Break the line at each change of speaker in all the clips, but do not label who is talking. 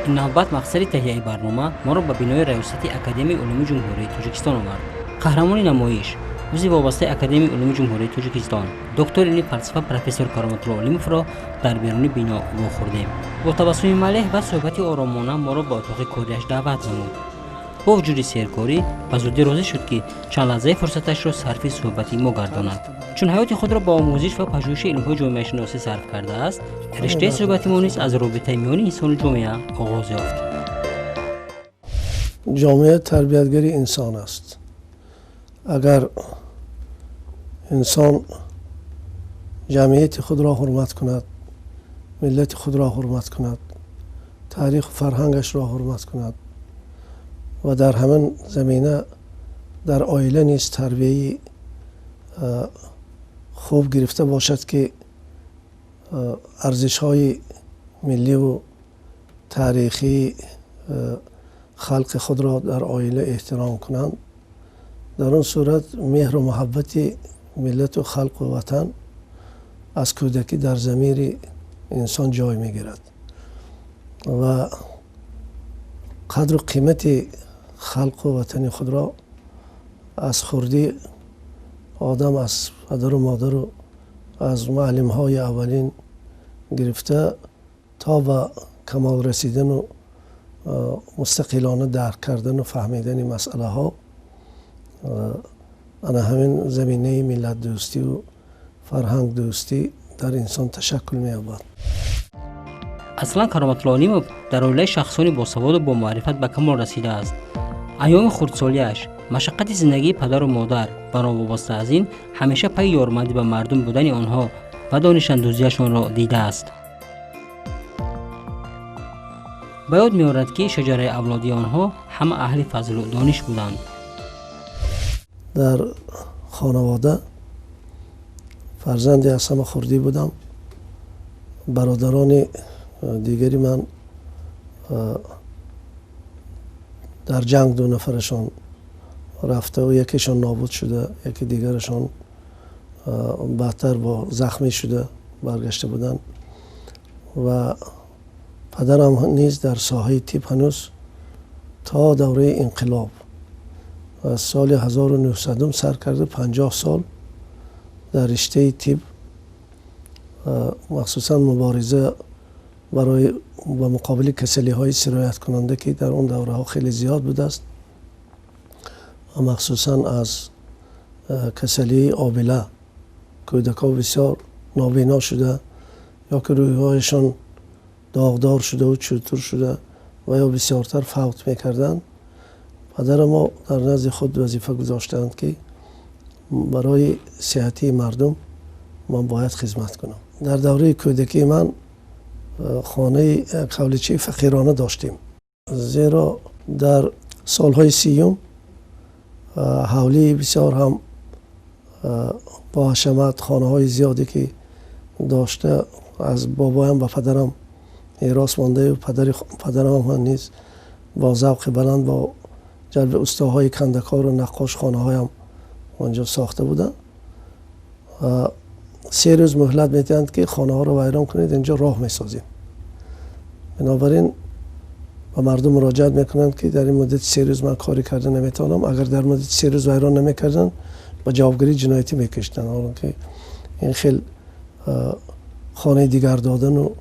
Ин навбат мақсади таҳияи барнома моро ба бинои раёсати Академияи улуми Ҷумҳурии Тоҷикистон овард. Қаҳрамони намоиш, узви вобастаи Академияи улуми Ҷумҳурии Тоҷикистон, доктори илми фалсафа, профессор Кароматулло Олимовро дар беруни бино вохӯрдем. Бо табассуми малеҳ ва суҳбати оромона моро ба отоқи кориаш даъват намуд. Бо вуҷуди серкорӣ ба зудӣ розӣ шуд, ки чанд лаҳзаи фурсаташро сарфи суҳбати мо гардонад. Чун ҳаёти худро ба омӯзиш ва пажӯҳиши илмҳои ҷомеашиносӣ сарф кардааст, риштаи суҳбати мо низ аз робитаи миёни инсону ҷомеа оғоз ёфт.
Ҷомеа тарбиятгари инсон аст. Агар инсон ҷамъияти худро ҳурмат кунад, миллати худро ҳурмат кунад, таъриху фарҳангашро ҳурмат кунад ва дар ҳамин замина дар оила низ тарбияи хуб гирифта бошад, ки арзишҳои милливу таърихии халқи худро дар оила эҳтиром кунанд, дар он сурат меҳру муҳаббати миллату халқу ватан аз кӯдакӣ дар замири инсон ҷой мегирад ва қадру қимати халқу ватани худро аз хурдӣ одам аз падару модару аз муаллимҳои аввалин гирифта то ба камол расидану мустақилона дарк кардану фаҳмидани масъалаҳо, ана ҳамин заминаи миллатдӯстиву фарҳангдӯстӣ дар инсон ташаккул меёбад.
Аслан Кароматулло Олимов дар оилаи шахсони босаводу бомаърифат ба камол расидааст. Айёми хурдсолиаш машаққати зиндагии падару модар ва новобаста аз ин ҳамеша пайи ёрмандӣ ба мардум будани онҳо ва донишандӯзиашонро дидааст. Ба ёд меорад, ки шаҷараи авлодии онҳо ҳама аҳли фазлу дониш буданд.
Дар хонавода фарзанди аз ҳама хурдӣ будам. Бародарони дигари ман дар ҷанг ду нафарашон рафтаву якешон нобуд шуда, яке дигарашон баъдтар бо захмӣ шуда баргашта буданд. Ва падарам низ дар соҳаи тиб ҳанӯз то давраи инқилоб, аз соли 1900 сар карда 50 сол дар риштаи тиб, махсусан мубориза барои ба муқобили касалиҳои сирояткунанда, ки дар он давраҳо хеле зиёд будааст, ва махсусан аз касалии обила кӯдакҳо бисёр нобино шуда ё ки рӯйҳояшон доғдор шудаву чӯтур шуда ва ё бисёртар фавт мекарданд. Падари мо дар назди худ вазифа гузоштаанд, ки барои сиҳатии мардум ман бояд хизмат кунам. Дар давраи кӯдакии ман хонаи ҳавличаи фақирона доштем, зеро дар солҳои 30-ум ҳавлии бисёр ҳам бо ҳашамат, хонаҳои зиёде ки дошта, аз бобоям ба падарам мерос мондаю падарам ҳам низ бо завқи баланд, бо ҷалби устоҳои кандакору наққош хонаҳоям онҷо сохта буданд. 3 рӯз муҳлат медиҳанд, ки хонаҳоро вайрон кунед, инҷо роҳ месозем. Бинобар ин ба мардум муроҷиат мекунанд, ки дар ин муддати 3 рӯз ман корӣ карда наметавонам. Агар дар муддати 3 рӯз вайрон намекарданд, ба ҷавобгарии ҷиноятӣ мекашиданд, ҳоло ки ин хел хонаи дигар додану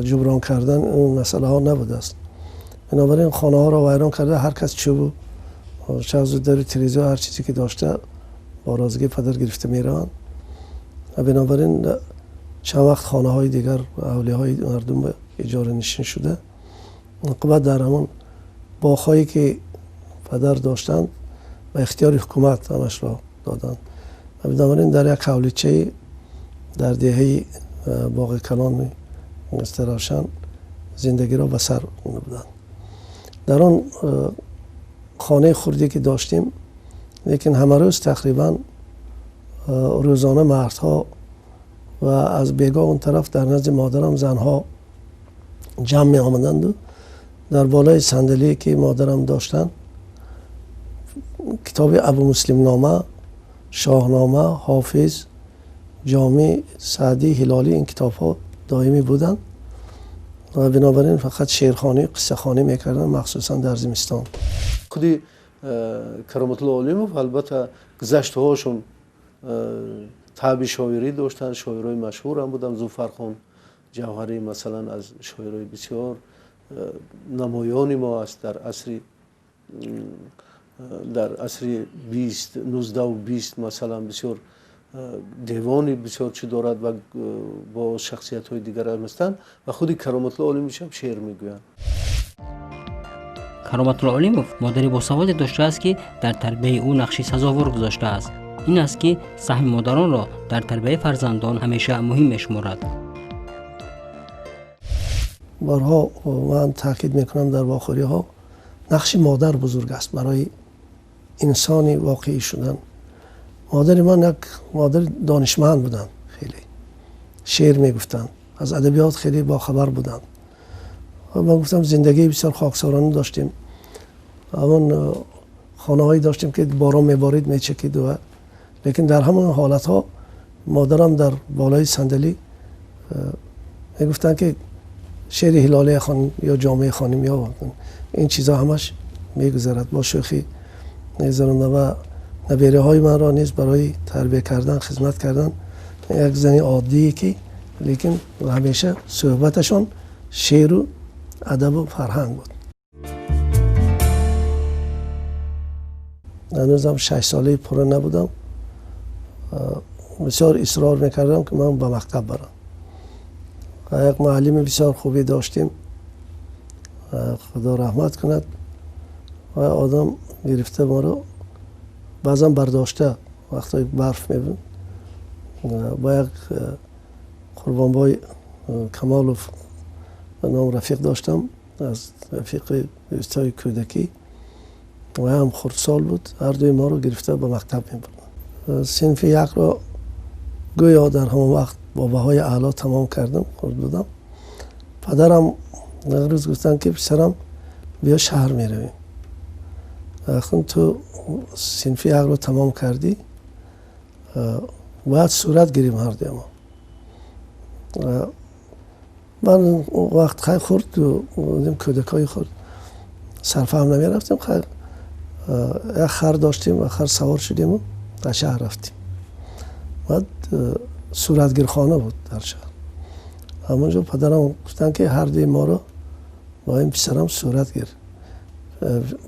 ҷуброн кардан ин масъалаҳо набудааст. Бинобар ин хонаҳоро вайрон карда, ҳар кас чӯбу чавзу дару тиреза, ҳар чизе ки дошта, бо розигии падар гирифта мераванд. Ва бинобар ин чанд вақт хонаҳои дигар, ҳавлиҳои мардум иҷоранишин шуда, оқибат дар ҳамон боғҳое ки падар доштанд, ба ихтиёри ҳукумат ҳамашро доданд. Ва бинобар ин дар як ҳавличаи дар деҳаи боғи калони Истаравшан зиндагиро ба сар буданд. Дар он хонаи хурде ки доштем, лекин ҳамарӯз тақрибан рӯзона мардҳо ва аз бегоҳ он тараф дар назди модарам занҳо ҷамъ меомаданду дар болои сандалие ки модарам доштанд, китоби Абумуслимнома, Шоҳнома, Ҳофиз, Ҷомӣ, Саъдӣ, Ҳилолӣ, ин китобҳо доимӣ буданд. Ва бинобар ин фақат шеърхонӣ, қиссахонӣ мекарданд, махсусан дар зимистон.
Худи Кароматулло Олимов, албатта, гузаштаҳошон таъби шоирӣ доштанд, шоирои машҳур ҳам буданд. Зуфархон Ҷавҳарӣ, масалан, аз шоирои бисёр намоёни мо аст дар асри бист, нуздаҳу бист, масалан, бисёр девони бисёр чӣ дорад ва бо шахсиятҳои дигар ҳам ҳастанд. Ва худи Кароматулло Олимович ҳам шеър мегӯянд.
Кароматулло Олимов модари босаводе доштааст, ки дар тарбияи ӯ нақши сазовор гузоштааст. Ин аст, ки саҳми модаронро дар тарбияи фарзандон ҳамеша муҳим мешуморад.
Борҳо ман таъкид мекунам дар вохӯриҳо, нақши модар бузург аст барои инсони воқеӣ шудан. Модари ман як модари донишманд буданд, хеле шеър мегуфтанд, аз адабиёт хеле бохабар буданд. Ман гуфтам, зиндагии бисёр хоксорона доштем. Ҳамон хонаҳое доштем, ки борон меборид, мечакид. Ва лекин дар ҳамон ҳолатҳо модарам дар болои сандалӣ мегуфтанд, ки шеъри Ҳилолия хонем ё Ҷомеъ хонем, ё ин чизҳо ҳамаш мегузарад, бо шӯхӣ мегузаронда. Ва набераҳои манро низ барои тарбия кардан, хизмат кардан, як зани оддие, ки лекин ҳамеша суҳбаташон шеъру адабу фарҳанг буд. Ҳанӯзам 6 солаи пурра набудам, бисёр исрор мекардам, ки ман ба мактаб барам. Як муаллими бисёр хубе доштем, Худо раҳмат кунад, ва одам гирифта моро баъзан бардошта, вақтҳои барф мебуд, бо як Қурбонбой Камолов ба ном рафиқ доштам, аз рафиқи дӯстҳои кӯдакӣ, ва ҳам хурдсол буд, ҳардуи моро гирифта ба мактаб мебурданд. Синфи якро гӯё дар ҳамон вақт бо баҳои аъло тамом кардам, хурд будам. Падарам як рӯз гуфтанд, ки писарам, биё, шаҳр меравем. Акнун ту синфи якро тамом кардӣ, бояд сурат гирем ҳардуямо. Ман он вақт хай хурд будем, кӯдакҳои хурд, сарфаҳм намерафтем. Хай, як хар доштем ва хар савор шудему дар шаҳр рафтем. Баъд суратгирхона буд дар шаҳр. Ҳамонҷо падарам гуфтанд, ки ҳардуи моро бо ин писарам сурат гир.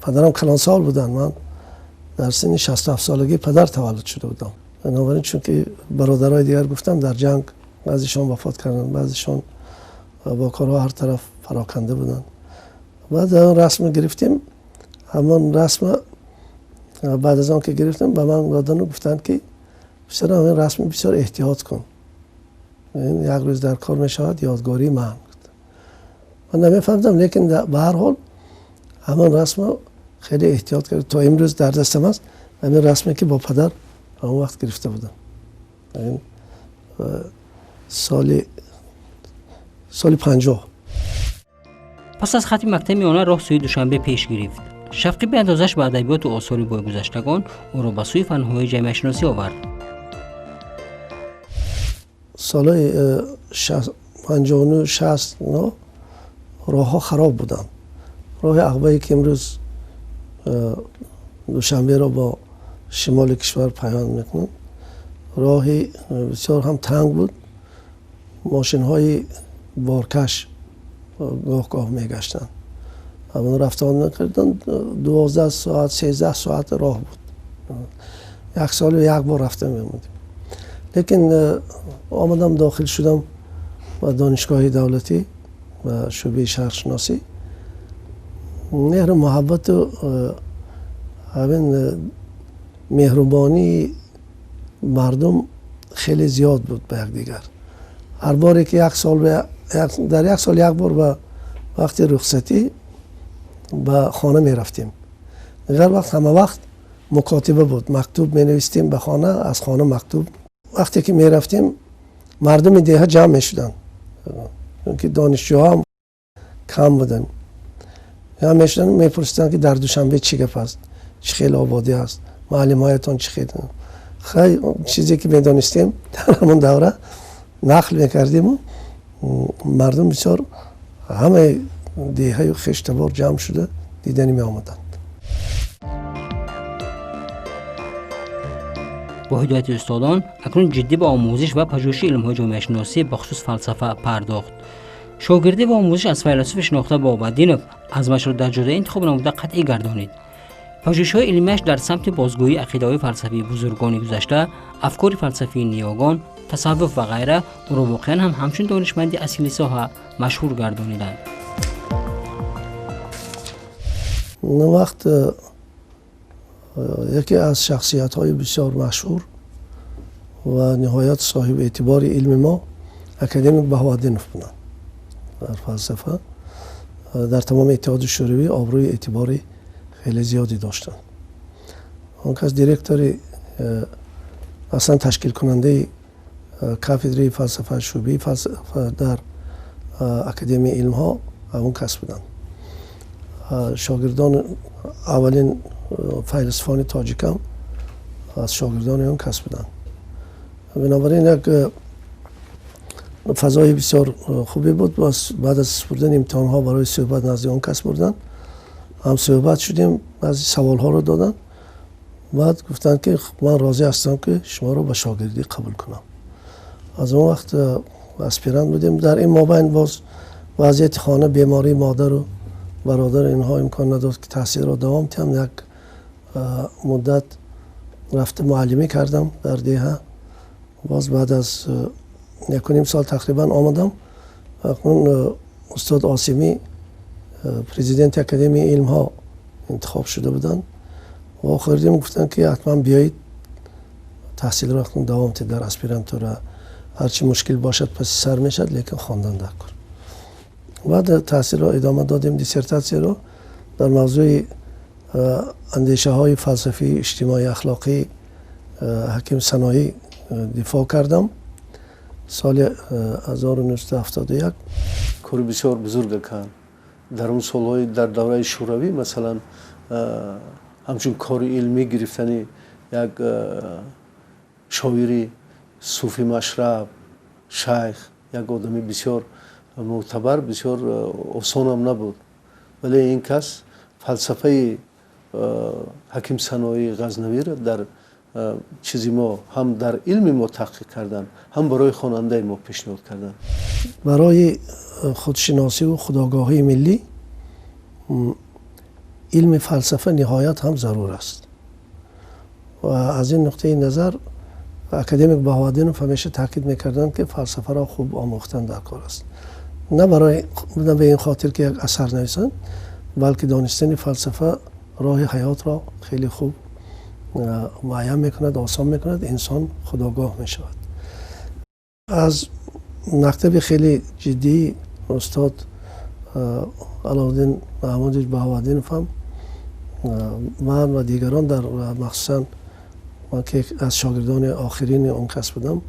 Падарам калонсол буданд, ман дар синни 67 солагӣ падар таваллуд шуда будам. Бинобар ин, чунки бародарои дигар, гуфтам, дар ҷанг баъзешон вафот карданд, баъзешон бо корҳо ҳар тараф пароканда буданд. Баъд он расм гирифтем. Ҳамон расма баъд аз он ки гирифтем, ба ман додану гуфтанд, ки писарам, ин расми бисёр эҳтиёт кун, як рӯз дар кор мешавад, ёдгории ман. Ман намефаҳмидам, лекин ба ҳар ҳол ҳамон расмро хеле эҳтиёт кард, то имрӯз дар дастам аст, ҳамин расме, ки бо падар он вақт гирифта будам, соли 50.
Пас аз хатми мактаби миёна роҳ сӯи Душанбе пеш гирифт. Шавқи беандозаш ба адабиёту осори бойгузаштагон ӯро ба сӯи фанҳои ҷамъиятшиносӣ овард.
Солҳои 59, 60 роҳҳо хароб буданд. Роҳи Ағбае, ки имрӯз Душанберо бо шимоли кишвар пайванд мекунад, роҳи бисёр ҳам танг буд. Мошинҳои боркаш гоҳ гоҳ мегаштанд, ҳамон рафтуомад мекарданд. 12 соат, 13 соат роҳ буд. Як солу як бор рафта мемондем. Лекин омадам, дохил шудам ба Донишгоҳи давлатӣ, ба шӯъбаи шаҳршиносӣ. Меҳру муҳаббату ҳамин меҳрубонии мардум хеле зиёд буд ба якдигар. Ҳар боре ки як сол, дар як сол як бор ба вақти рухсатӣ ба хона мерафтем. Дигар вақт ҳама вақт мукотиба буд, мактуб менавистем ба хона, аз хона мактуб. Вақте ки мерафтем, мардуми деҳа ҷамъ мешуданд, чунки донишҷӯҳоам кам буданд. Ҷамъ мешуданд, мепурсиданд, ки дар Душанбе чӣ гап аст, чӣ хел ободӣ аст, муаллимҳоятон чӣ хел. Хай, чизе ки медонистем дар ҳамон давра, нақл мекардиму мардум бисёр Ҳамаи деҳаю хештабор ҷамъ шуда дидани меомаданд.
Бо ҳидояти устодон акнун ҷиддӣ ба омӯзиш ва пажӯҳиши илмҳои ҷомеашиносӣ, бахусус фалсафа пардохт. Шогирдӣ ва омӯзиш аз файласуфи шинохта Бобаддинов азмашро дар ҷодаи интихоб намуда қатъӣ гардонид. Пажӯҳишҳои илмиаш дар самти бозгӯии ақидаҳои фалсафии бузургони гузашта, афкори фалсафии ниёгон, тасаввуф ва ғайра ӯро воқеан ҳам ҳамчун донишманди асили соҳа машҳур гардониданд.
Он вақт яке аз шахсиятҳои бисёр машҳур ва ниҳоят соҳиби эътибори илми мо академик Баҳоаддинов буданд. Дар фалсафа дар тамоми Иттиҳоди Шӯравӣ обрӯи эътибори хеле зиёде доштанд. Он кас директори, аслан ташкилкунандаи кафедраи фалсафа, шӯъбаи фалсафа дар Академияи илмҳо он кас буданд. Шогирдон, аввалин файласуфони тоҷикам аз шогирдони он кас буданд. Бинобар ин як фазои бисёр хубе буд. Баъд аз супурдани имтиҳонҳо барои суҳбат назди он кас бурданд. Ҳам суҳбат шудем, баъзе саволҳоро доданд. Баъд гуфтанд, ки ман розӣ ҳастам, ки шуморо ба шогирдӣ қабул кунам. Аз он вақт аспирант будем. Дар ин мобайн боз вазъияти хона, бемории модару бародар, инҳо имкон надод, ки таҳсилро давом диҳам. Як муддат рафта муаллимӣ кардам дар деҳа. Боз баъд аз 1.5 сол тақрибан омадам. Акнун устод Осимӣ президенти Академияи илмҳо интихоб шуда буданд. Вохӯрдем, гуфтанд, ки ҳатман биёед, таҳсилро акнун давом диҳед дар аспирантура, ҳарчи мушкил бошад, паси сар мешавад, лекин хондан дар кор. Баъд таҳсилро идома додем. Диссертатсияро дар мавзӯи андешаҳои фалсафии иҷтимоӣ ахлоқии Ҳаким Саноӣ дифоъ кардам соли 1971.
Кори бисёр бузурга кард дар он солҳои дар давраи Шӯравӣ. Масалан, ҳамчун кори илмӣ гирифтани як шоири суфӣ машраб, шайх, як одами бисёр мӯътабар, бисёр осонам набуд, вале ин кас фалсафаи Ҳаким Саноии Ғазнавиро дар чизи мо, ҳам дар илми мо таҳқиқ карданд, ҳам барои хонандаи мо пешниҳод карданд.
Барои худшиносиву худогоҳии миллӣ илми фалсафа ниҳоят ҳам зарур аст ва аз ин нуқтаи назар академик Баҳоаддинов ҳамеша таъкид мекарданд, ки фалсафаро хуб омӯхтан дар кор аст, на барои, на ба ин хотир, ки як асар нависанд, балки донистани фалсафа роҳи ҳаётро хеле хуб муайян мекунад, осон мекунад, инсон худогоҳ мешавад. Аз мактаби хеле ҷиддии устод Аловуддин Маҳмудович Баҳоаддинов ҳам ман ва дигарон дар, махсусан ман, ки аз шогирдони охирини он кас будам,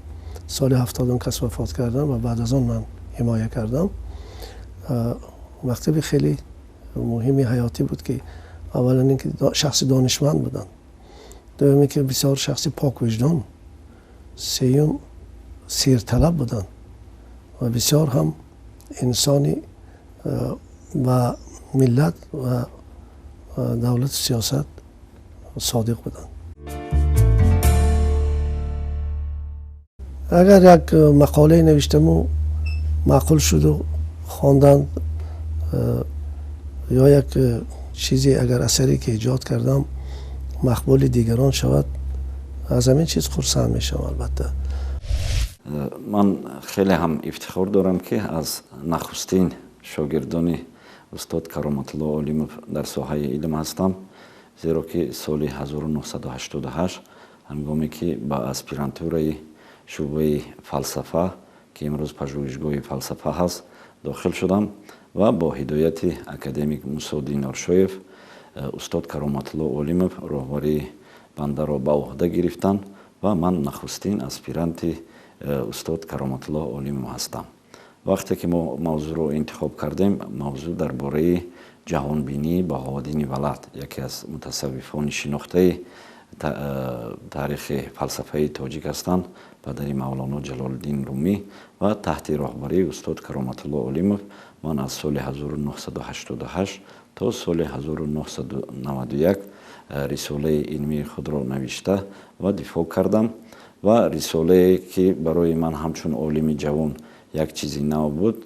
соли 70 он кас вафот кардам ва баъд аз он ман ҳимоя кардам, мактаби хеле муҳими ҳаётӣ буд, ки аввалан ин ки шахси донишманд буданд, дуюм ин ки бисёр шахси поквиҷдон, сеюм сирталаб буданд ва бисёр ҳам инсони ба миллат ва давлату сиёсат содиқ буданд. Агар як мақолае навиштаму маъқул шуду хонданд ё як чизе, агар асаре ки эҷод кардам, мақбули дигарон шавад, аз ҳамин чиз хурсанд мешавам, албатта.
Ман хеле ҳам ифтихор дорам, ки аз нахустин шогирдони устод Кароматулло Олимов дар соҳаи илм ҳастам, зеро ки соли 1988, ҳангоме ки ба аспирантураи шӯъбаи фалсафа, ки имрӯз пажӯҳишгоҳи фалсафа ҳаст, дохил шудам ва бо ҳидояти академик Мусо Диноршоев устод Кароматулло Олимов роҳбарии бандаро ба уҳда гирифтанд ва ман нахустин аспиранти устод Кароматулло Олимов ҳастам. Вақте ки мо мавзӯъро интихоб кардем, мавзӯъ дар бораи ҷаҳонбинии Баҳоаддини Валад, яке аз мутасаввифони шинохтаи таърихи фалсафаи тоҷик ҳастанд. падари Мавлоно Ҷалолиддин Румӣ ва таҳти роҳбарии устод Кароматулло Олимов ман аз соли 1988 то соли 1991 рисолаи илмии худро навишта ва дифоъ кардам ва рисолае ки барои ман ҳамчун олими ҷавон як чизи нав буд,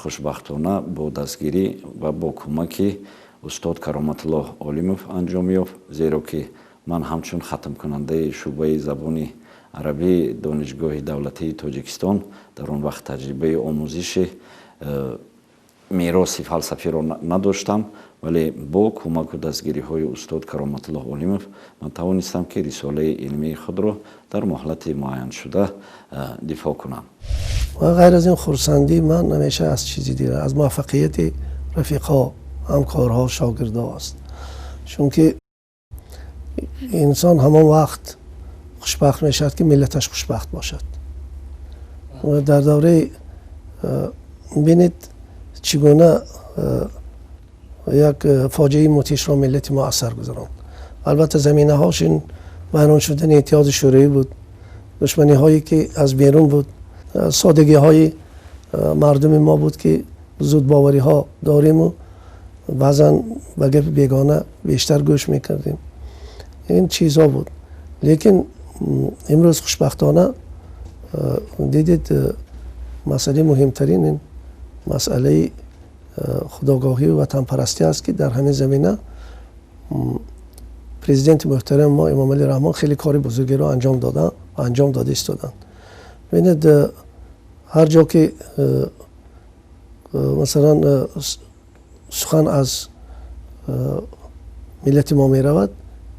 хушбахтона бо дастгирӣ ва бо кӯмаки устод Кароматулло Олимов анҷом ёфт, зеро ки ман ҳамчун хатмкунандаи шӯъбаи забони арабии Донишгоҳи давлатии Тоҷикистон дар он вақт таҷрибаи омӯзиши мероси фалсафиро надоштам, вале бо кӯмаку дастгириҳои устод Кароматулло Олимов ман тавонистам, ки рисолаи илмии худро дар муҳлати муайяншуда дифоъ кунам.
Ва ғайр аз ин, хурсандии ман ҳамеша аз чизи дигар, аз муваффақияти рафиқҳо, ҳамкорҳо, шогирдҳо аст, чунки инсон ҳамон вақт хушбахт мешавад, ки миллаташ хушбахт бошад. Дар давраи, бинед, чӣ гуна як фоҷиаи мудҳишро миллати мо аз сар гузаронд. Албатта, заминаҳош ин вайрон шудани Иттиҳоди Шӯравӣ буд, душманиҳое ки аз берун буд, содагиҳои мардуми мо буд, ки зудбовариҳо дориму баъзан ба гапи бегона бештар гӯш мекардем. Ин чизҳо буд. Лекин имрӯз хушбахтона, дидед, масъалаи муҳимтарин ин масъалаи худогоҳию ватанпарастӣ аст, ки дар ҳамин замина президенти муҳтарами мо Эмомалӣ Раҳмон хеле кори бузургеро анҷом доданд ва анҷом дода истоданд. Бинед, ҳар ҷо ки, масалан, сухан аз миллати мо меравад,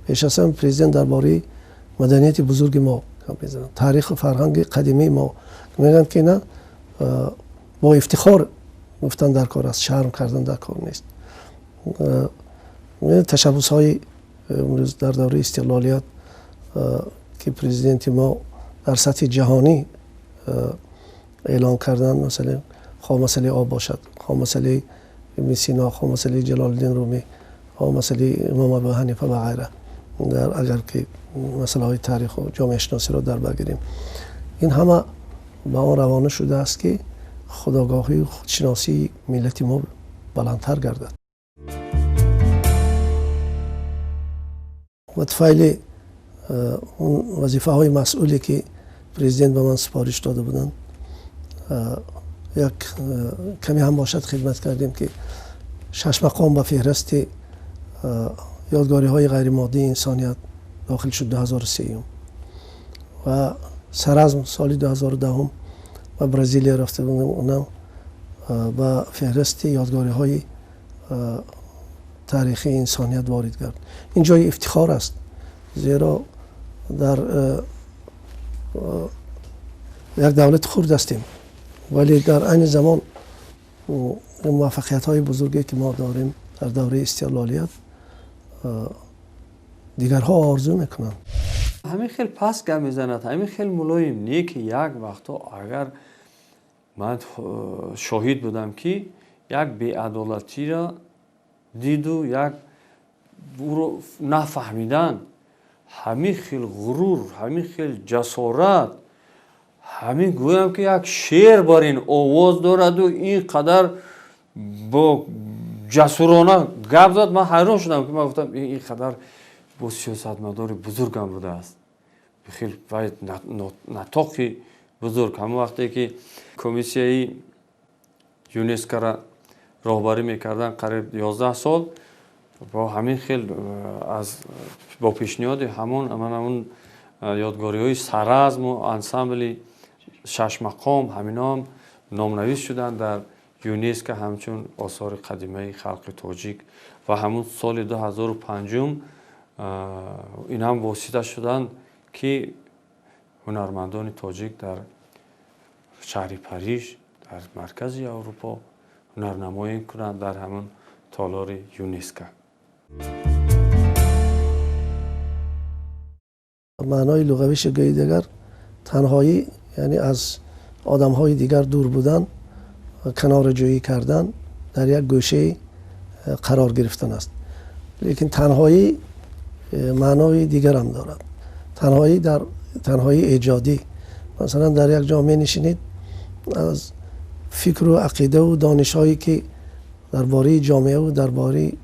пеш аз ҳама президент дар бораи маданияти бузурги мо гап мезанад, таъриху фарҳанги қадимии мо. Мегӯянд, ки на бо ифтихор гуфтан дар кор аст, шарм кардан дар кор нест. Ташаббусҳои имрӯз дар давраи истиқлолият, ки президенти мо дар сатҳи ҷаҳонӣ эълон карданд, масалан, хоҳ масъалаи об бошад, хоҳ масъалаи Ибни Сино, хоҳ масъалаи Ҷалолиддин Румӣ, хоҳ масъалаи имом Абу Ҳанифа ва ғайра, дар агар ки масъалаҳои таъриху ҷомеашиносиро дар бар гирем, ин ҳама ба он равона шудааст, ки худогоҳию худшиносии миллати мо баландтар гардад. Ва туфайли он вазифаҳои масъуле, ки президент ба ман супориш дода буданд, як каме ҳам бошад хидмат кардем, ки Шашмақом ба феҳристи ёдгориҳои ғайримоддии инсоният дохил шуд 2003 ва Саразм соли 2010 ба Бразилия рафта будем, онам ба феҳристи ёдгориҳои таърихии инсоният ворид гард. Ин ҷои ифтихор аст, зеро дар як давлати хурд ҳастем, вале дар айни замон муваффақиятҳои бузурге, ки мо дорем дар давраи истиқлолият, дигарҳо орзу мекунанд.
Ҳамин хел паст гап мезанад, ҳамин хел мулоим не, ки як вақтҳо агар ман шоҳид будам, ки як беадолатиро диду як ӯро нафаҳмидан, ҳамин хел ғурур, ҳамин хел ҷасорат, ҳамин гӯям, ки як шер бар ин овоз дораду ин қадар бо ҷасурона гап зад. Ман ҳайрон шудам, ки ман гуфтам, ин қадар бо сиёсатмадори бузургам будааст, хел вай натоқи бузург. Ҳамон вақте ки комиссияи ЮНЕСКОра роҳбарӣ мекарданд, қариб 11 сол, бо ҳамин хел аз бо пешниҳоди ҳамон ҳамон ёдгориҳои Саразму ансамбли Шашмақом, ҳаминоам номнавис шуданд дар ЮНЕСКО ҳамчун осори қадимаи халқи тоҷик. Ва ҳамун соли 2005-ум ин ҳам восита шуданд, ки ҳунармандони тоҷик дар шаҳри Париж, дар маркази Аврупо ҳунарнамоӣ кунанд, дар ҳамон толори ЮНЕСКО.
Маънои луғавиша гӯи дигар, танҳоӣ яъне аз одамҳои дигар дур будан, канораҷӯӣ кардан, дар як гӯшаи қарор гирифтан аст. Лекин танҳоӣ маънои дигарам дорад, танҳоӣ дар танҳоии эҷодӣ. Масалан, дар як ҷо менишинед, аз фикру ақидаву донишҳое ки дар бораи ҷомеаву дар бораи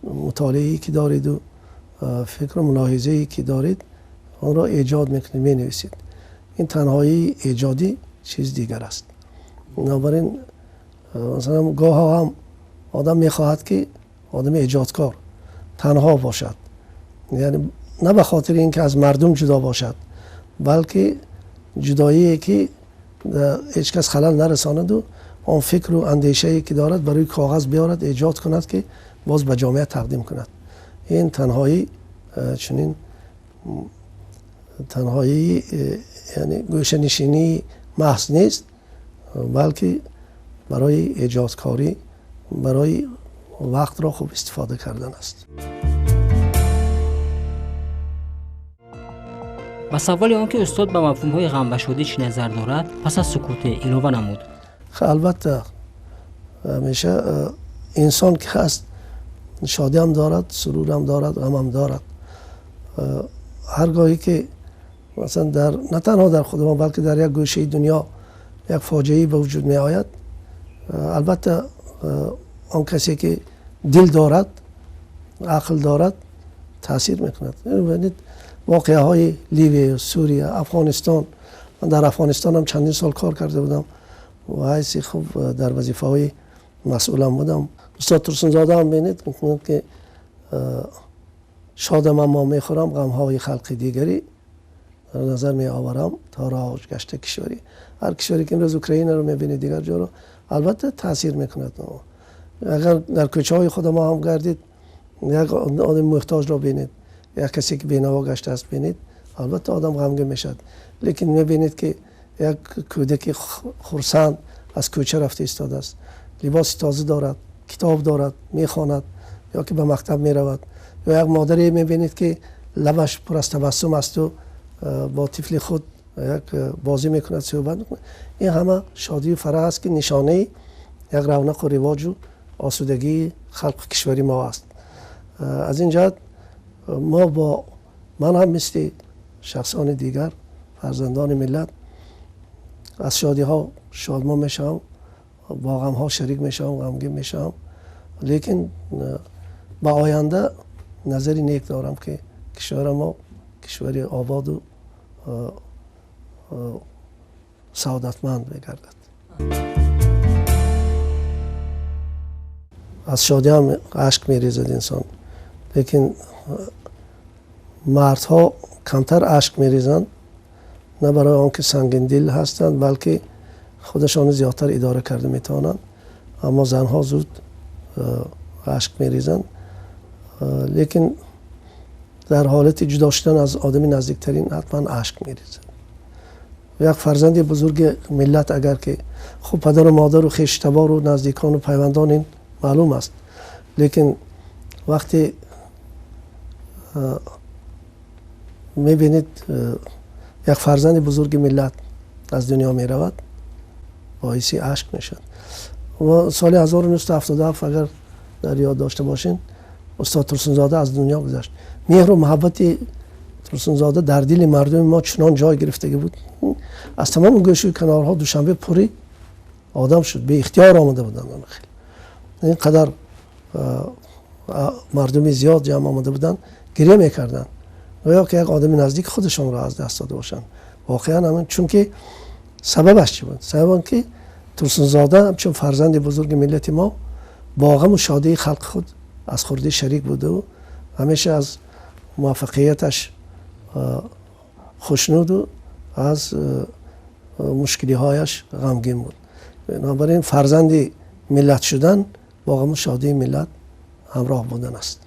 мутолиае ки дореду фикру мулоҳизае ки доред, онро эҷод мекунед, менависед. Ин танҳоии эҷодӣ чиз дигар аст. Бинобар ин, масалан, гоҳо ҳам одам мехоҳад ки одами эҷодкор танҳо бошад, яъне на ба хотири ин ки аз мардум ҷудо бошад, балки ҷудоие ки ҳеҷ кас халал нарасонаду он фикру андешае ки дорад барои коғаз биёрад, эҷод кунад, ки боз ба ҷомеа тақдим кунад. Ин танҳоӣ чунин танҳоии, яъне гӯшанишинии маҳз нест, балки барои эҷодкорӣ, барои вақтро хуб истифода кардан аст.
Ба саволи он ки устод ба мафҳумҳои ғам ва шодӣ чӣ назар дорад, пас аз сукуте илова намуд:
Албатта, ҳамеша инсон ки ҳаст, шодиам дорад, сурурам дорад, ғамам дорад. Ҳар гоҳе ки масалан дар на танҳо дар худи мо, балки дар як гӯшаи дунё як фоҷиае ба вуҷуд меояд, албатта он касе ки дил дорад, ақл дорад, таъсир мекунад. Бибинед, воқеаҳои Ливия, Сурия, Афғонистон. Ман дар Афғонистон ҳам чандин сол кор карда будам ва ҳайси хуб дар вазифаҳои масъулам будам. Устод Турсунзода ҳам бинед, мегӯяд ки шодам аммо мехӯрам ғамҳои халқи дигарӣ, дар назар меоварам то роҳ гашта кишварӣ. Ҳар кишваре ки имрӯз Украинаро мебинед, дигар ҷоро, албатта таъсир мекунад. Агар дар кӯчаҳои худ мо ҳам гардид, як одами муҳтоҷро бинед, як касе ки бенаво гаштааст бинед, албатта одам ғамгин мешавад. Лекин мебинед ки як кӯдаки хурсанд аз кӯча рафта истодааст, либоси тоза дорад, китоб дорад, мехонад ё ки ба мактаб меравад. Ё як модаре мебинед ки лабаш пур аз табассум асту бо тифли худ як бозӣ мекунад, суҳбат мекунад. Ин ҳама шодию фараҳ аст, ки нишонаи як равнақу ривоҷу осудагии халқи кишвари мо аст. Аз ин ҷиҳат мо бо ман ҳам мисли шахсони дигар, фарзандони миллат, аз шодиҳо шодмон мешавам, бо ғамҳо шарик мешавам, ғамгин мешавам, лекин ба оянда назари нек дорам, ки кишвари мо кишвари ободу саодатманд мегардад. Аз шодӣ ҳам ашк мерезад инсон, лекин мардҳо камтар ашк мерезанд, на барои он ки сангиндил ҳастанд, балки худашонро зиёдтар идора карда метавонанд. Аммо занҳо зуд ашк мерезанд. Лекин дар ҳолати ҷудо шудан аз одами наздиктарин ҳатман ашк мерезанд. Як фарзанди бузурги миллат агар ки хуб падару модару хештабору наздикону пайвандон ин маълум аст, лекин вақте мебинед як фарзанди бузурги миллат аз дунё меравад, боиси ашк мешавад. Ва соли 1977 агар дар ёд дошта бошед, устод Турсунзода аз дунё гузашт. Меҳру муҳаббати Турсунзода дар дили мардуми мо чунон ҷой гирифтагӣ буд, аз тамоми гӯшаю канорҳо Душанбе пури одам шуд, беихтиёр омада буданд. Ин қадар мардуми зиёд ҷамъ омада буданд, гиря мекарданд, гӯё ки як одами наздики худашонро аз даст дода бошанд. Воқеан ҳамин, чунки сабабаш чӣ буд? Сабаб он ки Турсунзода ҳамчун фарзанди бузурги миллати мо бо ғаму шодии халқи худ аз хурдӣ шарик буду ҳамеша аз муваффақияташ хушнуду аз мушкилиҳояш ғамгин буд. Бинобар ин фарзанди миллат шудан бо ғаму шодии миллат ҳамроҳ будан аст.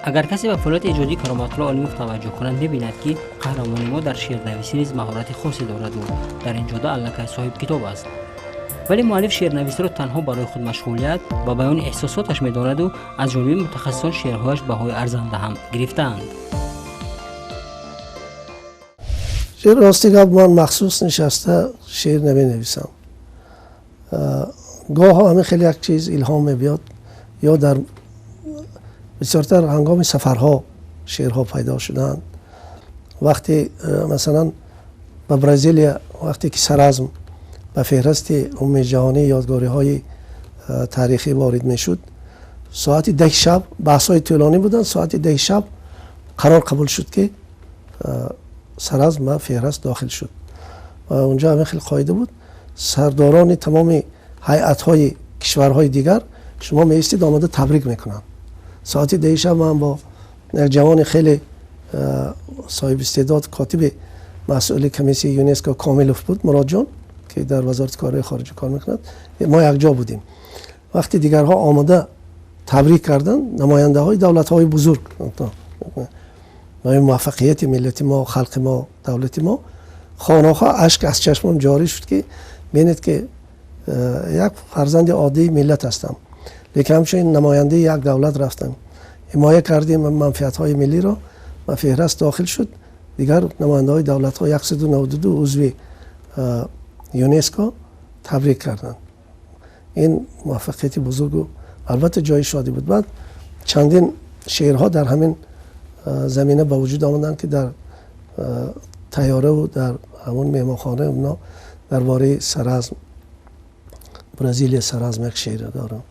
Агар касе ба фаъолияти эҷодии Кароматулло Олимов таваҷҷӯҳ кунад, мебинад, ки қаҳрамони мо дар шеърнависӣ низ маҳорати хосе дораду дар ин ҷода аллакай соҳибкитоб аст. Вале муаллиф шеърнависиро танҳо барои худмашғулият ва баёни эҳсосоташ медонаду аз ҷониби мутахассисон шеърҳояш баҳои арзанда ҳам гирифтаанд.
Шеър, рости гап, ман махсус нишаста шеър наменависам. Гоҳо ҳамин хеле як чиз илҳом мебиёд, ё дар бисёртар ҳангоми сафарҳо шеърҳо пайдо шуданд. Вақте масалан ба Бразилия, вақте ки Саразм ба феҳристи умумии ҷаҳонии ёдгориҳои таърихӣ ворид мешуд, соати 10 шаб баҳсҳои тӯлонӣ буданд. Соати 10 шаб қарор қабул шуд, ки Саразм ба феҳрист дохил шуд. Ва онҷо ҳамин хел қоида буд: сардорони тамоми ҳайатҳои кишварҳои дигар шумо меистид, омада табрик мекунанд. Соати 10 шаб ман бо як ҷавони хеле соҳиби истеъдод, котиби масъули комиссияи ЮНЕСКО Комилов буд, Муродҷон, ки дар Вазорати корҳои хориҷа кор мекунад, мо якҷо будем. Вақти дигарҳо омада табрик карданд, намояндаҳои давлатҳои бузург, муваффақияти миллати мо, халқи мо, давлати мо, хонохо ашк аз чашмон ҷорӣ шуд, ки бинед, ки як фарзанди оддии миллат ҳастам, лекин ҳамчунин намояндаи як давлат рафтам, ҳимоя кардем манфиатҳои миллиро ва феҳрист дохил шуд. Дигар намояндаҳои давлатҳо, 192 узви ЮНЕСКО, табрик карданд. Ин муваффақияти бузургу албатта ҷои шодӣ буд. Баъд чандин шеърҳо дар ҳамин замина ба вуҷуд омаданд, ки дар тайёраву дар ҳамон меҳмонхона оно дар бораи Саразм, Бразилия, Саразм як шеър дорам.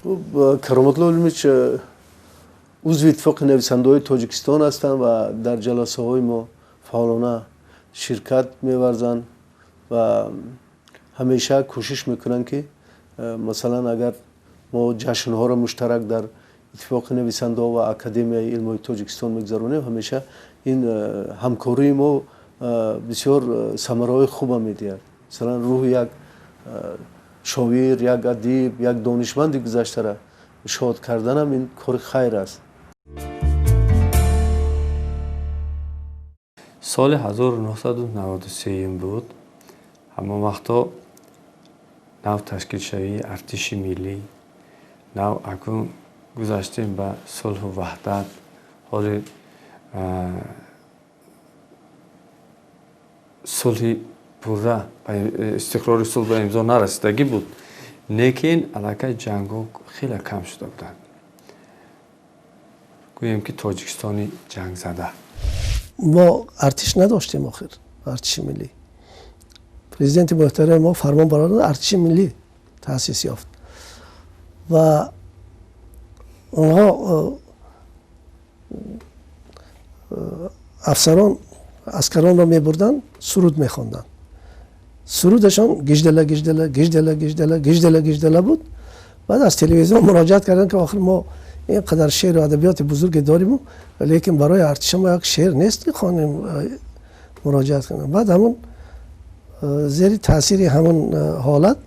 Хуб, Кароматулло Олимович узви Иттифоқи нависандаҳои Тоҷикистон ҳастанд ва дар ҷаласаҳои мо фаъолона ширкат меварзанд ва ҳамеша кӯшиш мекунанд, ки масалан агар мо ҷашнҳоро муштарак дар Иттифоқи нависандаҳо ва Академияи илмҳои Тоҷикистон мегузаронем, ҳамеша ин ҳамкории мо бисёр самараҳои хуба медиҳад. Масалан, рӯҳи як шоир, як адиб, як донишманди гузаштара шод карданам ин кори хайр аст.
Соли 1993 буд. Ҳамон вақто нав ташкилшавии артиши миллӣ, нав акнун гузаштем ба сулҳу ваҳдат. Ҳоли сулҳи пурра, истиқрори сулҳ ба имзо нарасидагӣ буд, лекин аллакай ҷангҳо хеле кам шуда буданд. Гӯем, ки Тоҷикистони ҷангзада.
Мо артиш надоштем, охир артиши миллӣ. Президенти муҳтарами мо фармон баровард, артиши миллӣ таъсис ёфт ва онҳо афсарон, аскаронро мебурданд, суруд мехонданд. Сурудашон гиждала, гиждала, гиждала, гиждала, гиждала, гиждала буд. Баъд аз телевизион муроҷиат карданд, ки охир мо ин қадар шеъру адабиёти бузурге дориму, лекин барои артиша мо як шеър нест, ки хонем. Муроҷиат карданд. Баъд ҳамон зери таъсири ҳамон ҳолат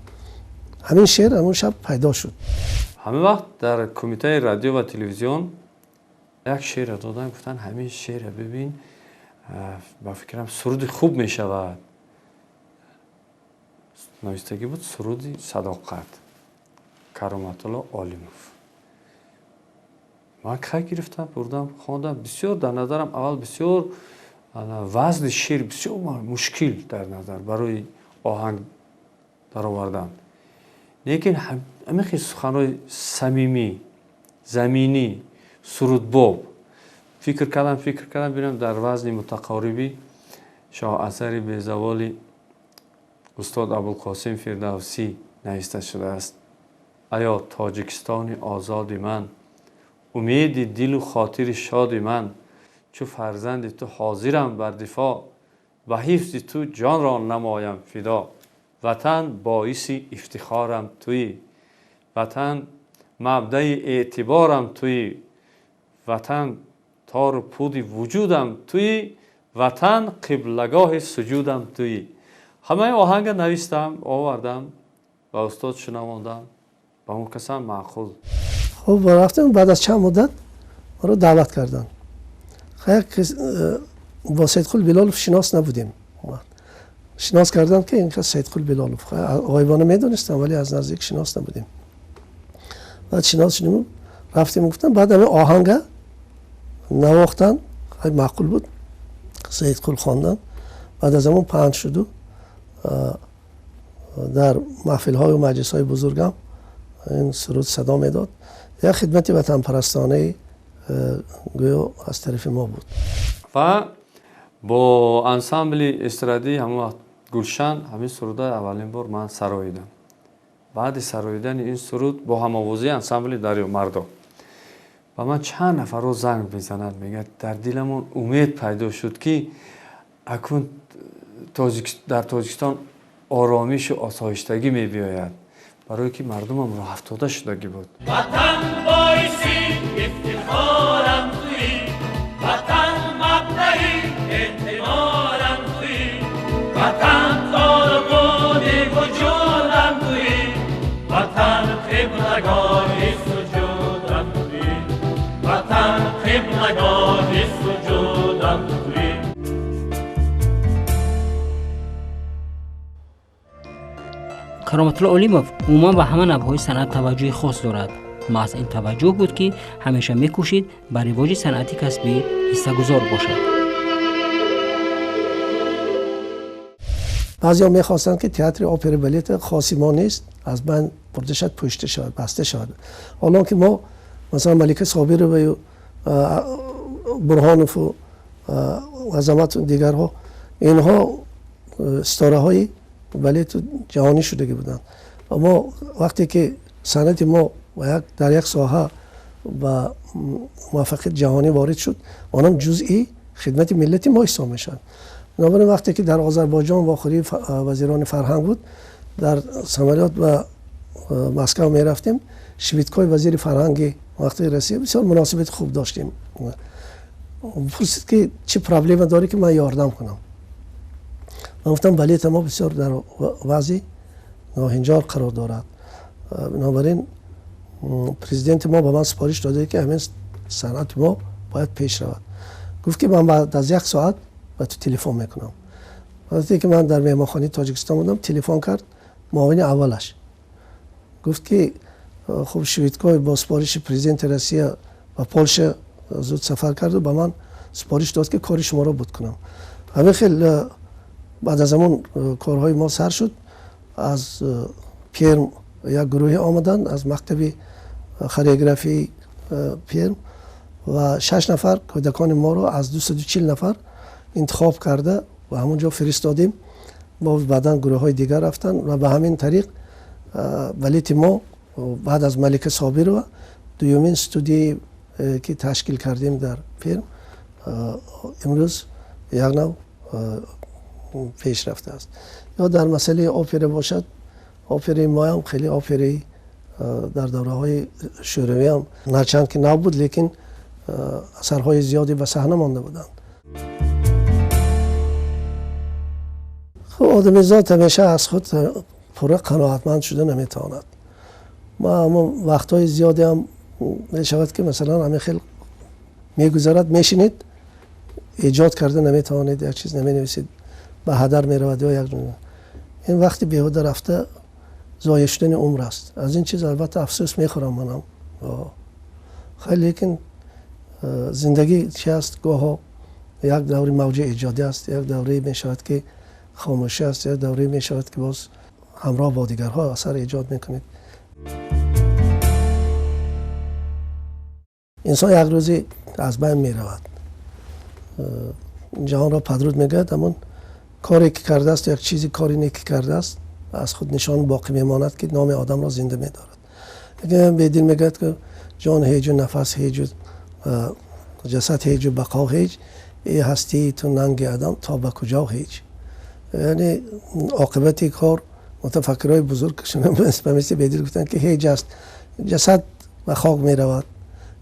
ҳамин шеър ҳамон шаб пайдо шуд.
Ҳамин вақт дар Кумитаи радио ва телевизион як шеърро доданд, гуфтанд: ҳамин шеърро бибин, ба фикрам, суруди хуб мешавад. Навистагӣ буд: «Суруди садоқат», Кароматулло Олимов. Ман кай гирифтам, бурдам, хондам. Бисёр дар назарам аввал бисёр вазни шеър бисёр мушкил дар назар барои оҳанг даровардан, лекин ҳамин хел суханҳои самимӣ, заминӣ, сурудбоб. Фикр кардам, фикр кардам, бинам, дар вазни мутақорибӣ шоҳасари безаволи устод Абулқосим Фирдавсӣ нависта шудааст: «Аё Тоҷикистони озоди ман, умеди дилу хотири шоди ман, чу фарзанди ту ҳозирам бар дифоъ, ба ҳифзи ту ҷонро намоям фидо. Ватан, боиси ифтихорам туӣ, ватан, мабдаи эътиборам туӣ, ватан, тору пуди вуҷудам туӣ, ватан, қиблагоҳи суҷудам туӣ». Ҳамаи оҳанга навистам, овардам, ба устод шунавондам, ба он касам маъқул.
Хуб, рафтем. Баъд аз чанд муддат маро даъват карданд. Як бо Саидқул Билолов шинос набудем, шинос кардам, ки ин кас Саидқул Билолов. Ғоибона медонистам, вале аз наздик шинос набудем. Баъд шинос шудем, рафтем, гуфтам. Баъд ҳамин оҳанга навохтан, маъқул буд, Саидқул хондан. Баъд аз ҳамон паҳн шуду дар маҳфилҳою маҷлисҳои бузургам ин суруд садо медод. Як хидмати ватанпарастонаи гӯё аз тарафи мо буд.
Ва Бо ансамбли эстрадии ҳамон вақт Гулшан ҳамин суруда аввалин бор ман сароидам. Баъди сароидани ин суруд бо ҳамовозии ансамбли Дарё мардо ба ман чанд нафарро занг мезанад, мегӯяд, дар диламон умед пайдо шуд, ки акнун дар Тоҷикистон оромишу осоиштагӣ мебиёяд, барое ки мардумам роҳафтода шудагӣ буд.
Ватан боиси ифтихорам туӣ, Ватан мабдаи эътиборам туӣ, Ватан торбуди вуҷудам туӣ, Ватан қиблагоҳи суҷудам туӣ, Ватан қиблагоҳи суҷудам туӣ.
Кароматулло Олимов умуман ба ҳама навъҳои санъат таваҷҷӯҳи хос дорад. Маҳз ин таваҷҷӯҳ буд, ки ҳамеша мекӯшид ба ривоҷи санъати касбӣ ҳиссагузор бошад.
Баъзеҳо мехостанд, ки театри опера балета хоси мо нест, аз байн бурда шавад, пӯшида шавад, баста шавад. Ҳолон ки мо масалан Малика Собироваю Бурҳонову Азамату дигарҳо, инҳо ситораҳои балету ҷаҳонӣ шудагӣ буданд. Ва мо вақте ки санъати мо дар як соҳа ба муваффақияти ҷаҳонӣ ворид шуд, онам ҷузъи хидмати миллати мо ҳисоб мешавад. Бинобар ин вақте ки дар Озарбойҷон вохӯрии вазирони фарҳанг буд, дар самолёт ба Москва мерафтем, Швидкои вазири фарҳанги вақти Россия бисёр муносибати хуб доштем. Пурсид, ки чӣ проблема дорӣ, ки ман ёрдам кунам. Ман гуфтам, балета мо бисёр дар вазъи ноҳинҷор қарор дорад. Бинобар ин президенти мо ба ман супориш дода, ки ҳамин санъати мо бояд пеш равад. Гуфт, ки ман баъд аз як соат ба ту телефон мекунам. Вақте ки ман дар меҳмонхонаи Тоҷикистон будам, телефон кард муовини аввалаш. Гуфт, ки хуб, Швидкой бо супориши президенти Россия ба Полша зуд сафар карду ба ман супориш дод, ки кори шуморо буд кунам. Ҳамин хел баъд аз ҳамон корҳои мо сар шуд. Аз Перм як гурӯҳе омаданд, аз мактаби хореографии Перм, ва 6 нафар кӯдакони моро аз 240 нафар интихоб карда ва ҳамон ҷо фиристодем. Бо баъдан гурӯҳҳои дигар рафтанд ва ба ҳамин тариқ балети мо баъд аз Малика Собирова дуюмин студияе, ки ташкил кардем дар Перм, имрӯз як нав пеш рафтааст. Ё дар масъалаи опера бошад, операи моям хеле операи дар давраҳои шӯравиам нарчанд ки нав буд, лекин асарҳои зиёде ба саҳна монда буданд. Хуб, одамизод ҳамеша аз худ пурра қаноатманд шуда наметавонад. Ма аммо вақтҳои зиёде ҳам мешавад, ки масалан ҳамин хел мегузарад, мешинед, эҷод карда наметавонед, як чиз наменависед, ба ҳадар меравад ё як ин вақти беҳуда рафта зоя шудани умр аст. Аз ин чиз албатта афсӯс мехӯрам манам. Хеле, лекин зиндагӣ чи аст? Гоҳо як даври мавҷи эҷодӣ аст, як даврае мешавад, ки хомӯшӣ аст, як даврае мешавад, ки боз ҳамроҳ бо дигарҳо асар эҷод мекунед. Инсон як рӯзе аз байн меравад. Ҷаҳонро падруд мегӯяд, ҳамон коре ки кардааст, як чизи кори не ки кардааст, аз худ нишон боқӣ мемонад, ки номи одамро зинда медорад. Бедил мегӯяд, ки ҷон ҳеҷу нафас ҳеҷу ҷасад ҳеҷу бақо ҳеҷ, э ҳастии ту нанги адам то ба куҷо ҳеҷ. Яъне оқибати кор мутафаккирҳои бузург ба мисли Бедил гуфтанд, ки ҳеҷ аст, ҷасад ба хок меравад,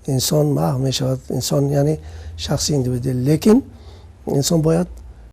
инсон маҳв мешавад, инсон яъне шахси индивидуал, лекин инсон бояд